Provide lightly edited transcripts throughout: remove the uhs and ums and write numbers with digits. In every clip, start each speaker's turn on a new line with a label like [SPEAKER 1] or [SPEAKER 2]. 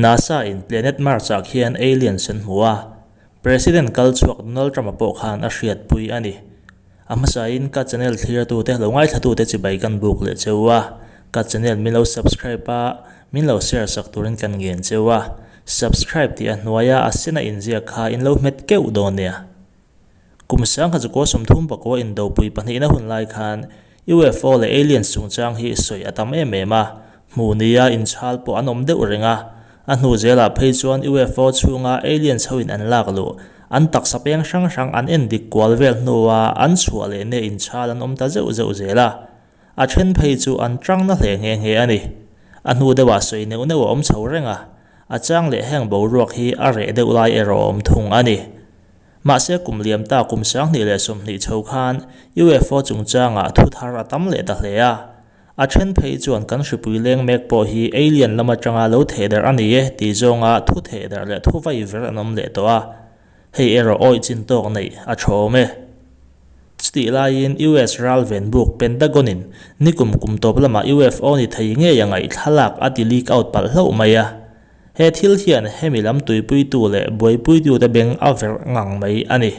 [SPEAKER 1] NASA in planet Mars ah khian aliens an hmu a, President kal chhuak Donald Trump a pawh khan a hriatpui a ni. A hmasain ka channel thlirtute lo ngaithlatute chibai kan buk leh cheu a, ka channel min lo subscribe a, min lo share sak turin kan ngen cheu a, subscribe tih a hnuaia a sena inziak kha in lo hmet keuh dawn nia. Kum sangha chukua 39 indopui pahnihna hun lai khan UFO leh aliens chungchang hi sawi a tam em em a, hmuh nia inchhal pawh an awm deuh reng a. A hnu zelah phei chuan UFO chhunga aliens hoin an lak luh, an taksa peng hrang hrang an en dik kual vel hnua an chhuah leh nia inchhal an awm ta zeuh zeuh zel a. A then phei chu an tang na hle nghe nghe a ni. A hnu deuhah sawi neuh neuh a awm chho reng a, a chang leh heng boruak hi a reh deuh lai erawh a awm thung a ni. Mahse kum liam ta kum 2020 chho khan UFO chungchangah thu thar a tam leh ta hle a. A then phei chuan kan hripui leng mek pawh hi alien lam atanga lo theh darh a ni e tih zawnga thu theh darh leh thu vai ver an awm leh tawh a. Hei erawh awih chin tawk neih a tha awm e. Chutih laiin US ral ven buk Pentagon in nikum kum tawp lamah UFO ni thei ngei a ngaih thlalak a ti leak out palh hlauh mai a. He thil hian hemi lam tuipuitu leh buaipuitute beng a verh ngang mai a ni.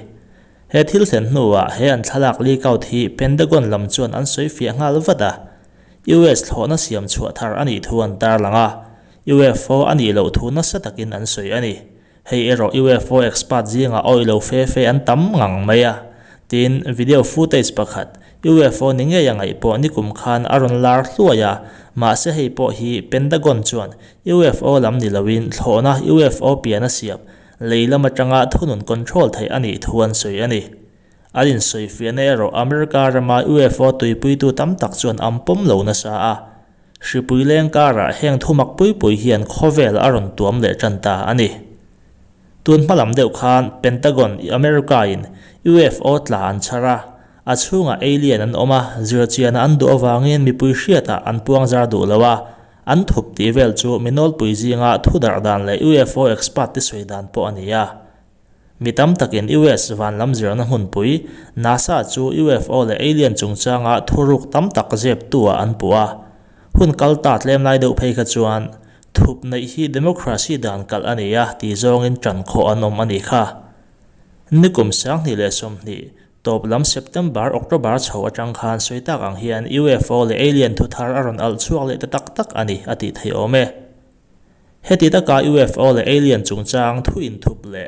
[SPEAKER 1] He thil thlen hnuah he an thlalak leak out hi Pentagon lam chuan an sawi fiah nghal vat a. US thlawhna siam chhuah thar a nih thu an tarlang a, UFO a nih loh thu nasa takin an sawi a ni. Hei erawh UFO expert zingah awih lo fe fe an tam ngang mai a. Tin, video footage pakhat, UFO ni ngei a ngaih pawh nikum khan a rawn lar hluai a, mahse hei pawh hi Pentagon chuan UFO lam ni loin thlawhna UFO pian a siam, lei lam atanga thunun control theih a nih thu an sawi a ni. An insawifiahna erawh America rama UFO tuipuitu tam tak chuan an pawm lo nasa a. Hripui leng karah heng thumak pui pui hian khawvel a rawn tuam leh tan ta a ni. Tun hma lam deuh khan Pentagon, America-in UFO tla an chhar a, a chhungah alien an awm a, zirchiana an duh avangin mipui hriatah an puangzar duh lo a, an thup tih vel chu mi nawlpui zinga thu darh dan leh UFO expert te sawi dan pawh a ni a. Mi tam takin US van lam zirna hmunpui, NASA chu UFO leh alien chungchanga thuruk tam tak zeptu ah an puh a. Hun kal ta tlem lai deuh phei kha chuan, Thup neih hi democracy dan kalh a ni a tih zawngin ṭan khawh an awm a nih kha. Nikum 2020, tawp lam September, October chho aṭang khan sawi tak ang hian UFO leh alien thu thar a rawn alh chhuak leh ta tak tak a ni a tih theih awm e. Heti taka UFO leh alien chungchang thu inthup leh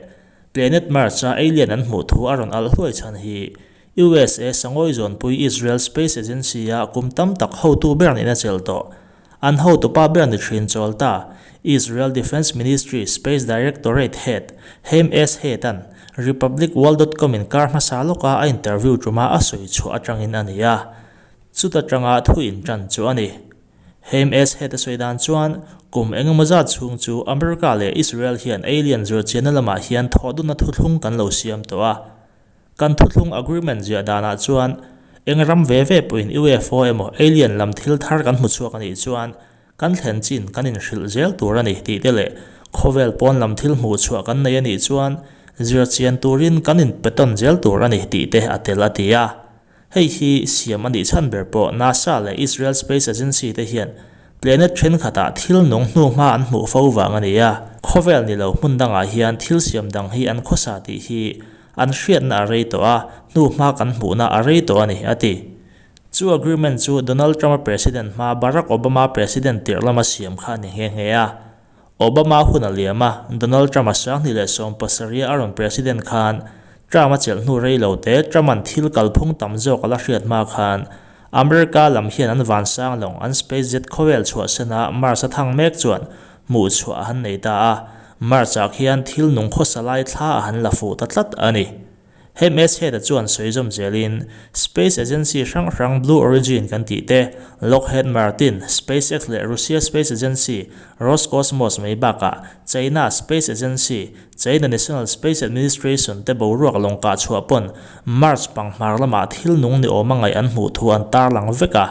[SPEAKER 1] planet Mars-a alien an hmuh thu a rawn alh hluai chhan hi USA sangawi zawnpui Israel Space Agency-a kum tam tak hotu ber nihna chelh tawh. An hotupa ber ni thin chawl ta, Israel Defence Ministry Space Directorate Head Haim S. Head-a'n Republicworld dot com-in kar hmasa lawka a interview tuma a sawi chhuah atangin a ni a, chuta tanga thu intan chu a ni. Haim S. Head a sawi dan chuan, kum engemaw zat chhung chu America leh Israel hian alien zirchianna lamah hian thawhdunna thuthlung kan lo siam tawh a. Kan thuthlung agreement ziah danah chuan eng ram ve ve pawhin UFO emaw alien lam thil thar kan hmu chhuak a nih chuan kan thlen chin kan inhrilh zel tur a ni tih te leh khawvel pawn lam thil hmuh chhuah kan nei a nih chuan zir chian turin kan inpetawn zel tur a ni tih te a tel a ti a. Hei hi siam a nih chhan ber pawh NASA leh Israel Space Agency te hian planet thenkhatah thil nung hnu hma an hmuh fo vang a ni a. Khawvel ni lo hmun dangah hian thil siam dang hi an khawsa tih hi An hriatna a rei tawh a, hnu hma kan hmuhna a rei tawh a ni, a ti. Chu agreement chu Donald Trump-a president hma Barack Obama president tirh lama siam kha a ni nghe nghe a. Obama hun a liam a, Donald Trump-a 2017 a rawn president khan Trump-a chelh hnu rei lo te Trump-a'n thil kalphung tam zawk a la hriat hma khan America lam hian an vansang lawng an space jet khawvel chhuahsana Mars-a thang mek chuan hmuh chhuah a han nei ta a, March-ah khian thil nung khawsa lai thla a han la fuh ta tlat a ni. He message-a chuan sawi zawm zelin, Space agency hrang hrang Blue Origin kan tih te, Lockheed Martin, SpaceX leh Russia Space Agency, Roscosmos mai bakah China Space Agency, China National Space Administration te boruak lawng kah chhuah pawn Mars panghmar lamah thil nung ni awm a ngaih an hmuh thu an tarlang vek a.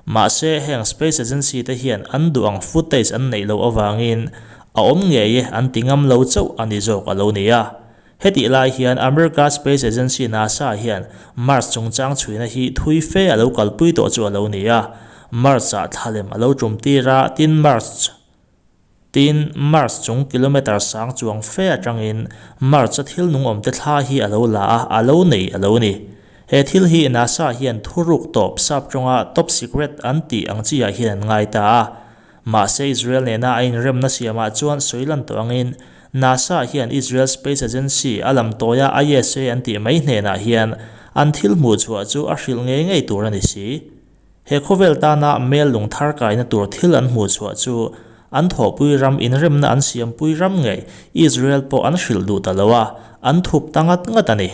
[SPEAKER 1] Mahse, heng space agency te hian an duh ang footage an neih loh avangin a awm ngei e an ti ngam lo chauh a ni zawk a lo ni a. Hetih lai hian America space agency NASA hian Mars chungchang chhuina hi thui fe a lo kalpui tawh chu a lo ni a. Mars-ah thlalem a lo tum tir a, tin Mars. Tin, Mars chung kilometre sang chuang fe atangin Mars-a thil nung awmte thla hi a lo la a, a lo nei a lo ni. He thil hi NASA hian thuruk tawp sap tawnga top secret an tih ang chiah hian an ngai ta a. Mahse Israel nena a inremna siamah chuan sawi lan tawh angin NASA hian Israel Space Agency a lam tawia ISA an tih mai hnenah hian an thil hmuh chhuah chu a hrilh ngei ngei tur a ni si. He khawvel tana mel lung thar kaina tur thil an hmuh chhuah chu an thawhpui ram inremna an siampui ram ngei Israel pawh an hrilh duh ta lo a, an thup ta ngat ngat a ni.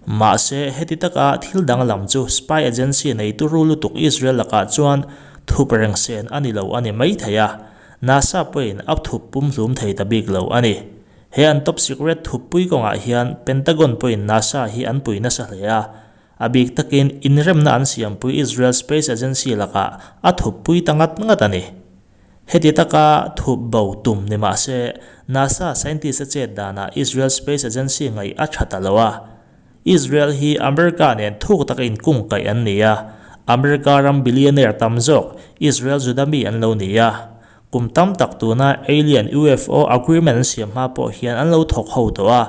[SPEAKER 1] Mahse, heti taka thil danglam chu spy agency nei turu lutuk Israel lakah chuan thup reng sen a ni lo a ni mai thei a, NASA pawhin a thup pumhlum thei ta bik lo a ni. He an top secret thuppui kawngah hian Pentagon pawhin NASA hi an pui nasa hle a, a bik takin inremna an siampui Israel Space Agency lakah a thuppui ta ngat ngat a ni. Heti taka thup bo tum ni mah se, NASA scientist-a chet danah Israel Space Agency ngaih a tha ta lo a. Israel hi America nen thuk taka inkungkaih an ni a, America ram billionaire tam zawk Israel Juda mi an lo ni a. Kum tam tak tuna alien UFO agreement an siam hma pawh hian an lo thawk ho tawh a.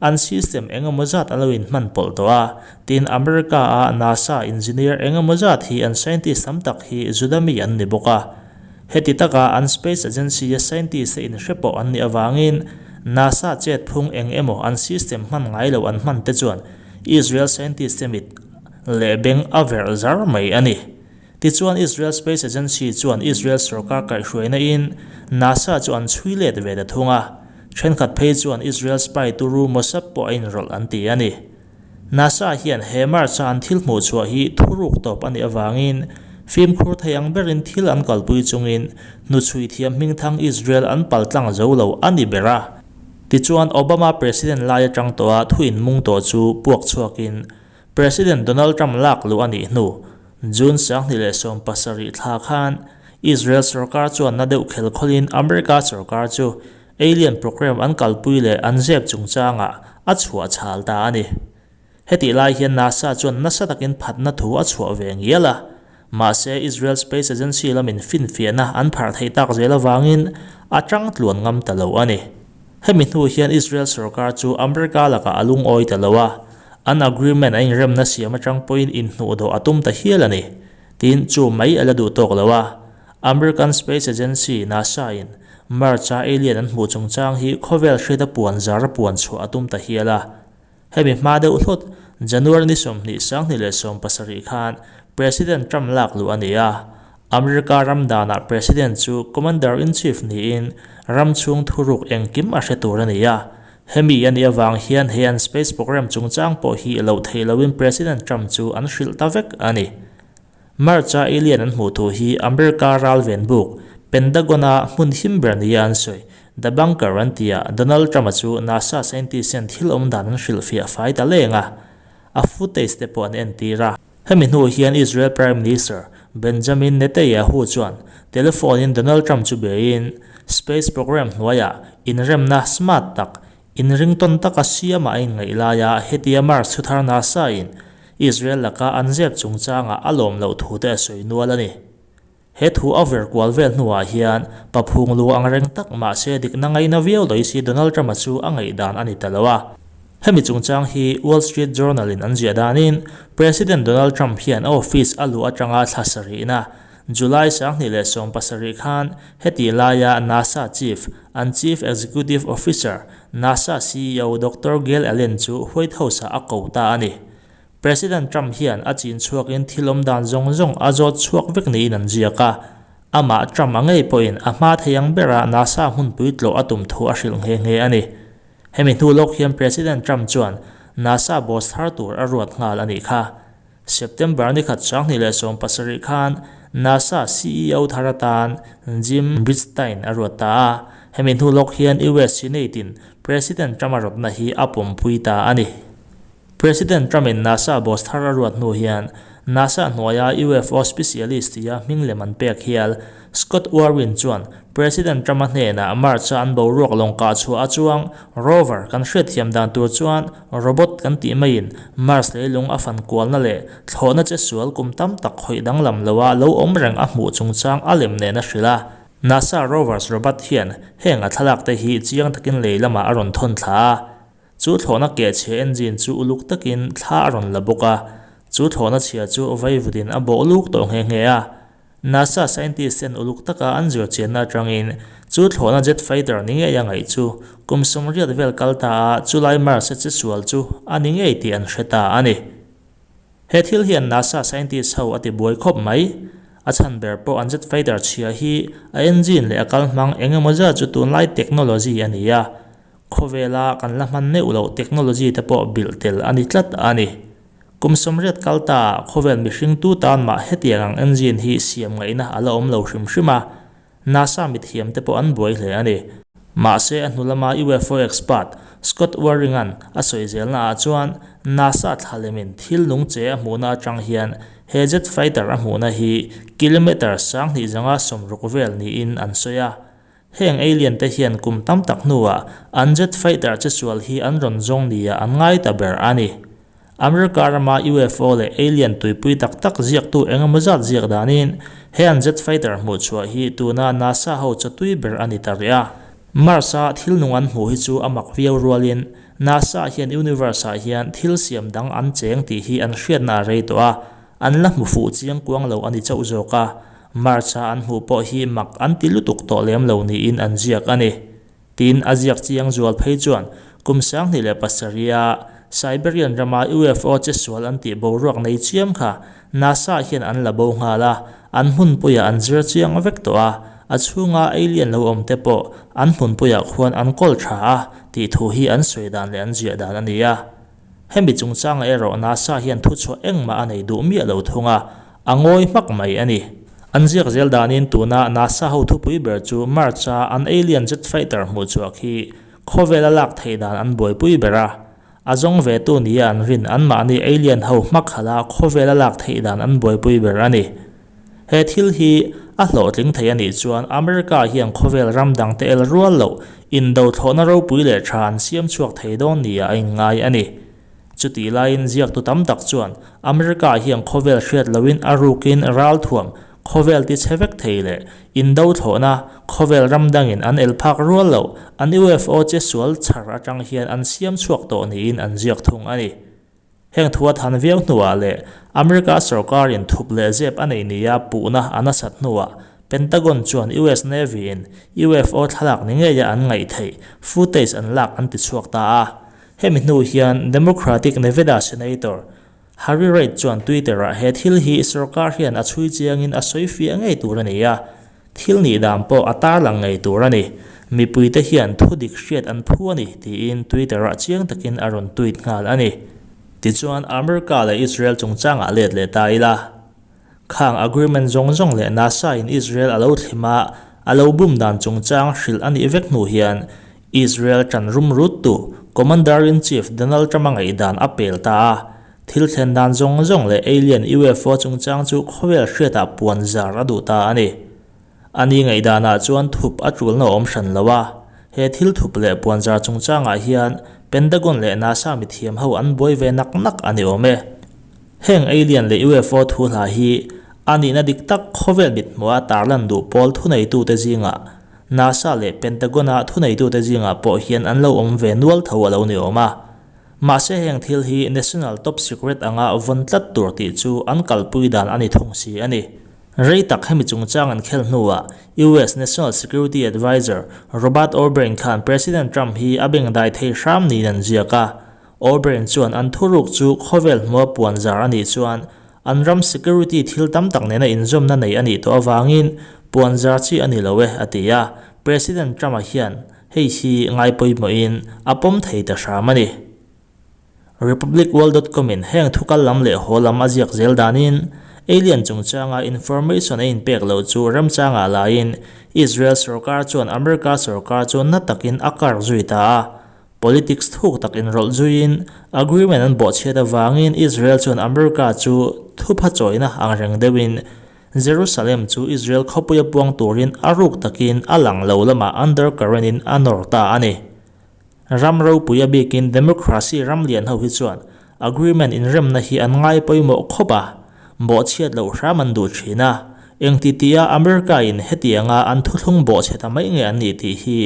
[SPEAKER 1] An system eng emaw zat an lo inhman pawlh tawh a, tin America-a NASA engineer eng emaw zat hi an scientist tam tak hi Juda mi an ni bawk a. Heti taka an space agency-a scientist te inhre pawh an nih avangin NASA chet phung eng emaw an system hman ngai lo an hman te chuan Israel scientist te mit leh beng a verh zar mai a ni. Tichuan Israel Space Agency chuan Israel sorkar kaihhruaina in NASA chu an chhui let ve ta thung a, thenkhat phei chuan Israel spy turu Mossad pawh a inrawlh an ti a ni. NASA hian he March-a an thil hmuh chhuah hi thuruk tawp a nih avangin fimkhur thei ang berin thil an kalpui chungin hnuchhui thiam hmingthang Israel an paltlang zo lo a ni ber a. Tichuan Obama President lai atang tawha thu inmung tawh chu puak chhuakin President Donald Trump lak luh a nih hnu, June 2017 thla khan Israel sorkar chuan na deuh khel khawlin America sorkar chu alien program an kalpui leh an zep chungchangah a chhuah chhal ta a ni. Hetih lai hian NASA chuan nasa takin phatna thu a chhuah ve ngial a, mahse Israel Space Agency lamin finfiahna an pharh theih tak zel avangin a tang tluan ngam ta lo a ni. Hemi hnu hian Israel sorkar chu America lakah a lungawi ta lo a, an agreement a inremna siam atang pawhin inhnuhdawh a tum ta hial a ni. Tin, chu mai a la duh tawk lo a, American Space Agency, NASA, in March-a alien an hmuh chungchang hi khawvel hriata puan zar a puan chhuah a tum ta hial a. Hemi hma deuh hlawt, January ni 20 2017 khan President Trump lak luh a ni a. America ram danah President chu Commander-in-Chief niin ram chhung thuruk engkim a hre tur a ni a. Hemi a nih avang hian he an space program chungchang pawh hi loh theih loin President Trump chu an hrilh ta vek a ni. March-a alien an hmuh thu hi America ralven buk, Pentagon-a hmun him ber nia an sawi, The Bunker an ti a, Donald Trump-a chu NASA scientist hian thil awm dan an hrilhfiah fai ta leng a, a footage te pawh an entir a. Hemi hnu hian Israel Prime Minister Benjamin Netanyahu chuan telephone-in Donald Trump chu beiin space program hnuaiah inremna smart tak Inring tawn taka siama a inngaih laia hetia Mars thuthar NASA-in Israel laka an zep chungchangah a lawm loh thu te a sawi nual a ni. He thu a ver kual vel hnuah hian paphung lu ang reng tak mahse dikna ngaina viau lawih si Donald Trump-a chu a ngaihdan a ni ta lo a. Hemi chungchang hi Wall Street Journal-in an ziah danin President Donald Trump hian a office a luh atanga thla sarihna July 2017 khan heti laia NASA Chief, an Chief Executive Officer, NASA CEO Doctor Gail Allen chu White House-ah a ko ta a ni. President Trump hian a chin chhuakin thil awm dan zawng zawng a zawt chhuak vek niin an ziak a. Amah Trump a ngei pawhin a hma thei ang bera NASA hmunpui tlawh a tum thu a hrilh nghe nghe a ni. Hemi hnu lawk hian President Trump chuan NASA boss thar tur a ruat nghal a nih kha. September ni khat 2017 khan NASA CEO thar atan Jim Bridenstine a ruat ta a, hemi hnu lawk hian US Senate-in President Trump-a rawtna hi a pawmpui ta a ni. President Trump-in NASA boss thar a ruat hnu hian NASA hnuaia UFO specialist tia hming lem an pek hial Scott Warwin chuan President Trump-a hnenah March-a an boruak lawng kah chhuah a chuang rover kan hriatthiam dan tur chuan robot kan tih maiin Mars leilung a fan kualna leh thlawhna che sual kum tam tak khawih danglam loa lo awm reng a hmuh chungchang a lem nen a hrilh a. NASA rovers robot hian heng a thlalak te hi chiang takin lei lamah a rawn thawn thla a. Chu thlawhna keh chhia engine chu uluk takin thla a rawn la bawk a. Chu thlawhna chhia chu vaivutin a bawh luk tawh nghe nghe a. NASA scientist ten uluk taka an zir chianna atangin chu thlawhna jet fighter ni ngei a ngaih chu kum 80 vel kal ta a chulai Mars-a che sual chu a ni ngei tih an hre ta a ni. He thil hian NASA scientist ho a ti buai khawp mai. A chhan ber pawh an jet fighter chhia hi a engine leh a kal hmang eng emaw zat chu tunlai technology a ni a. Khawvela kan la hman neuh loh technology te pawh bilh tel a ni tlat a ni. Kum 80 kal ta ah khawvel mihring tu tan mah hetiang ang engine hi siam ngaihna a la awm lo hrim hrim a, NASA mithiam te pawh an buai hle a ni. Mahse a hnu lama UFO expert Scott Waring-a'n a sawi zelna ah chuan NASA thla lemin thil nung che a hmuhna atang hian he jet fighter a hmuhna hi kilometre 2560 vel niin an sawi a. Heng alien te hian kum tam tak hnuah an jet fighter che sual hi an rawn zawng nia an ngai ta ber a ni. America rama UFO leh alien tuipui tak tak ziaktu engemaw zat ziak danin he an jet fighter hmuh chhuah hi tuna NASA ho chawtui ber a ni ta rih a. Mars-a thil nung an hmuh hi chu a mak viau rualin NASA hian universe-ah hian thil siam dang an cheng tih hi an hriatna a rei tawh a, an la hmu fuh chiang kuang lo a ni chauh zawk a. March-a an hmuh pawh hi mak an ti lutuk tawh lem lo niin an ziak a ni. Tin, a ziak chiang zual phei chuan kum 2007-a Siberian rama UFO che sual an tih boruak nei chiam kha NASA hian an la bo nghal a, an hmunpuiah an zir chiang vek tawh a, a chhunga alien lo awm te pawh an hmunpuiah khuan an kawl tha a tih thu hi an sawi dan leh an ziah dan a ni a. Hemi chungchangah erawh NASA hian thuchhuah engmah a nei duh miah lo thung a, a ngawi hmak mai a ni. An ziak zel danin tuna NASA ho thupui ber chu March-a an alien jet fighter hmuh chhuak hi khawvela lak theih dan an buaipui ber a. A zawng ve tu nia an rin anmahni alien ho hmakhala khawvela lak theih dan an buaipui ber a ni. He thil hi a hlawhtling thei a nih chuan America hian khawvel ram dangte el rual loh indo thlawhna ropui leh tha an siam chhuak thei dawn nia a inngai a ni. Chutih laiin ziaktu tam tak chuan America hian khawvel hriat loin a rukin ralthuam khawvel ti chhe vek thei leh indo thlawhna khawvel ram dangin an el phak rual loh an UFO che sual chhar atang hian an siam chhuak tawh niin an ziak thung a ni. Heng thu a than viau hnuah leh America sorkarin thup leh zep a nei nia puhna a nasat hnuah Pentagon chuan US Navy-in UFO thlalak ni ngeia an ngaih theih footage an lak an ti chhuak ta a. Hemi hnu hian Democratic Nevada Senator Harry Reid chuan Twitter-ah he thil hi sorkar hian a chhui chiangin a sawi fiah ngei tur a ni a, thil nih dan pawh a tarlang ngei tur a ni. Mipuite hian thu dik hriat an phu a ni, tiin Twitter-ah chiang takin a rawn tweet nghal a ni. Tichuan, America leh Israel chungchangah let leh ta ila. Khang agreement zawng zawng leh NASA-in Israel a lo thlim a, a lo bum dan chungchang hrilh a nih vek hnu hian Israel ṭan rum ruttu Commander-in-Chief Donald Trump-a ngaihdan a pel ta a. Thil thlen dan zawng zawng leh alien UFO chungchang chu khawvel hriatah puan zar a duh ta a ni. A ni ngaihdanah chuan thup a tulna awm hran lo a, he thil thup leh puanzar chungchangah hian Pentagon leh NASA mithiam ho an buai ve nak nak a ni awm e. Heng alien leh UFO thu hla hi a nihna dik tak khawvel mithmuha tarlan duh pawl thuneitute zingah NASA leh Pentagon-a thuneitute zingah pawh hian an lo awm ve nual tho a lo ni awm a. Mahse heng thil hi national top secret anga vawn tlat tur tih chu an kalpui dan a ni thung si a ni. Rei tak hemi chungchang an khel hnuah US National Security Adviser Robert O'Brien khan President Trump hi a bengdai thei hram niin an ziak a. O'Brien chuan an thuruk chu khawvel hmua puan zar a nih chuan an ram security thil tam tak nena inzawmna nei a nih tawh avangin puan zar chi a ni lo e a ti a. President Trump-a hian hei hi ngaipawimawhin a pawm thei ta hram a ni. Republicworld.com-in heng thu kal lam leh haw lam a ziak zel danin, alien chungchanga information a inpek loh chu remchangah laiin Israel sorkar chuan America sorkar chu na takin a kar zui ta a. Politics thuk tak inrawlh zuiin agreement an bawhchhiat avangin Israel chuan America chu thupha chawina angreng deuhin Jerusalem chu Israel khawpuia puang turin a ruk takin a lang lo lamah undercurrent-in a nawr ta a ni. Ram ropui a bikin democracy ram lian ho hi chuan agreement inremna hi an ngai pawimawh khawp a, bawhchhiat loh hram an duh thin a. Engti tia America-in hetianga an thuthlung bawhchhe ta mai nge an nih tih hi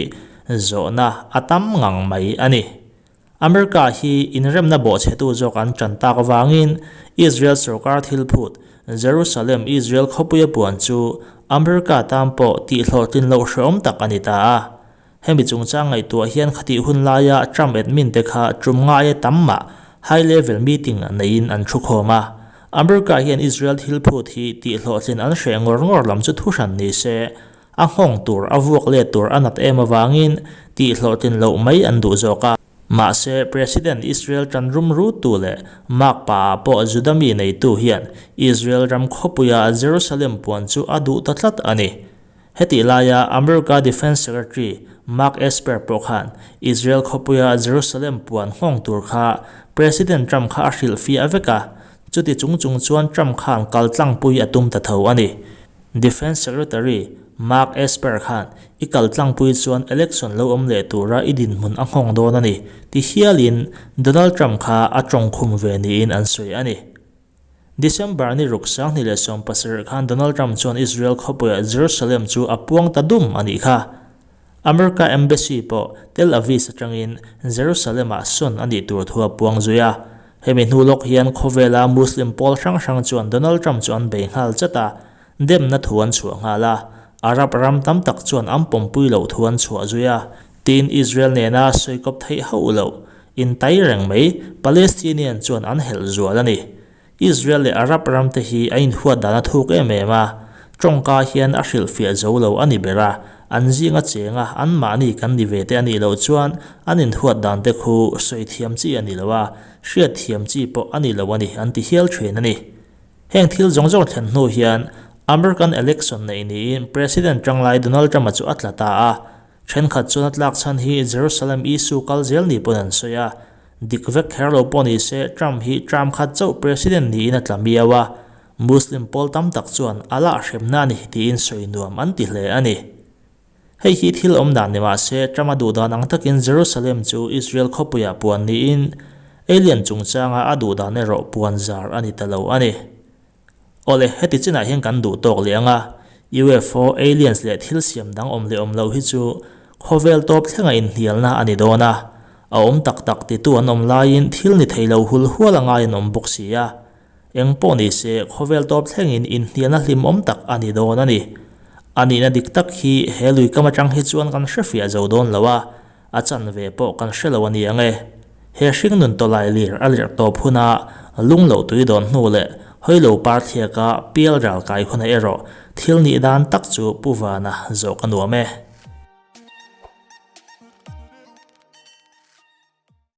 [SPEAKER 1] zawhna a tam ngang mai a ni. America hi inremna bawhchhetu zawk an tan tak avangin Israel sorkar thil phut Jerusalem Israel khawpuia puan chu America tan pawh tihhlawhtlin loh hrehawm tak a ni ta a. Hemi chungchang ngaihtuah hian khatih hun laia Trump admin te kha tum ngaia tam mah high level meeting neiin an thu khawm a. America hian Israel thil phut hi tihhlawhtlin an hreh ngawr ngawr lam chu thuhran ni se, a nghawng tur, a vuak let tur a nat em avangin tihhlawhtlin loh mai an duh zawk a. Mahse, President Israel tan rum rutu leh makpa ah pawh Juda mi neitu hian Israel ram khawpuia Jerusalem puan chu a duh ta tlat a ni. Hetih laia America Defence Secretary Mark Esper pawh khan Israel khawpuia Jerusalem puan nghawng tur kha President Trump kha a hrilhfiah vek a, chuti chung chung chuan Trump khan kal tlangpui a tum ta tho a ni. Defence Secretary Mark Esper khan i kal tlangpui chuan election lo awm leh tura i dinhmun a nghawng dawn a ni ti hialin Donald Trump kha a tawngkhum ve niin an sawi a ni. December ni ruk 2017 khan Donald Trump chuan Israel khawpuiah Jerusalem chu a puang ta dum a nih kha. America Embassy pawh Tel Aviv atangin Jerusalem-ah sawn a nih tur thu a puang zui a. Hemi hnu lawk hian khawvela Muslim pawl hrang hrang chuan Donald Trump chu an bei nghal chat a, demna thu an chhuah nghal a. Arab ram tam tak chuan an pawmpui loh thu an chhuah zui a. Tin, Israel nena sawikawp theih hauh loh Intai reng mai, Palestinian chuan an helh zual a ni. Israel leh Arab ram te hi a inhuat dan a thuk em em a, tawngka hian a hrilhfiah zo lo a ni ber a, an zinga chenga anmahni kan ni ve te a nih loh chuan an inhuat dan te khu sawi thiam chi a ni lo a, hriat thiam chi pawh a ni lo a ni an ti hial thin a ni. Heng thil zawng zawng thlen hnu hian American election neih niin President tanglai Donald Trump-a chu a tla ta a, Thenkhat chuan a tlak chhan hi Jerusalem issue kal zel ni pawn an sawi a, dik vek kher lo pawh ni se Trump hi term khat chauh president niin a tla miau a, Muslim pawl tam tak chuan a lah hremna a ni tiin sawi nuam an ti hle a ni. Hei hi thil awm dan ni mah se Trump a duh dan ang takin Jerusalem chu Israel khawpuiah puan niin alien chungchanga a duh dan erawh puan zar a ni ta lo a ni. Awle, heti chinah hian kan duh tawk leh ang a, UFO, aliens leh thil siam dang awm leh awm loh hi chu khawvel tawp thlenga inhnialna a ni dawn a, a awm tak tak titu an awm laiin thil ni thei lo hul hual a ngai an awm bawk si a. Eng pawh ni se, khawvel tawp thlengin inhnialna hlimawm tak a ni dawn a ni. A nihna dik tak hi he lui kam atang hi chuan kan hrefiah zo dawn lo a, A chanve pawh kan hre lo a ni ang e. He hringnun tawlai lir a lirh tawp huna lung loh tui dawn hnu leh hawi lo par thliaka pial ral kai hunah erawh thil nih dan tak chu Pu Vana zawh ka nuam e.